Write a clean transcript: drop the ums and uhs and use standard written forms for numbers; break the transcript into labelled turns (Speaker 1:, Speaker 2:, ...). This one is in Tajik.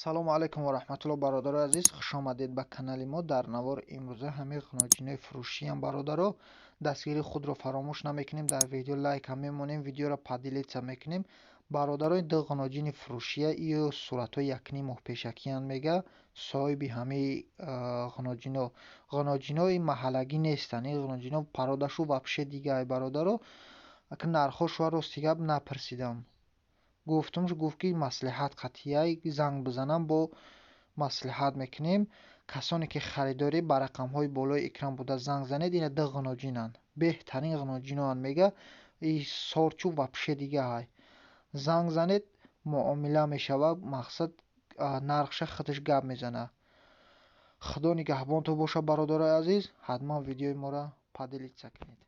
Speaker 1: Салому алайкум ва раҳматулло, бародарои азиз, хуш омадед ба канали мо. Дар навори имрӯза ҳамин ғиноҷинои фурӯшиам, бародаро. Дастгирии худро фаромӯш намекунем, дар видео лайк ҳам мемонем, видеоро поделиться мекунем. Бародарои, ду ғиноҷини фурӯшия, иё суратҳои якним моҳ пешакиянд, мега соҳиби ҳамаи ғиноҷино. Ғиноҷинои маҳаллагӣ нестанд, ин ғиноҷино породашу вообще дигай, бародаро. Ака, нархҳошро рости гап напурсидам. Гуфтум, гуфт, ки маслиҳат қатъияй занг бизанам, бо маслиҳат мекунем. Касоне ки харидорӣ, ба рақамҳои болои экран буда занг занед. Ина ду ғиноҷинанд, беҳтарин ғиноҷиноанд, мега и сорчу вообще дигаҳай. Занг занед, муомила мешавад, мақсад, нархша худаш гап мезана. Худо нигаҳбонтон бошад, бародарои азиз, ҳатман видеои моро поделиться кунед.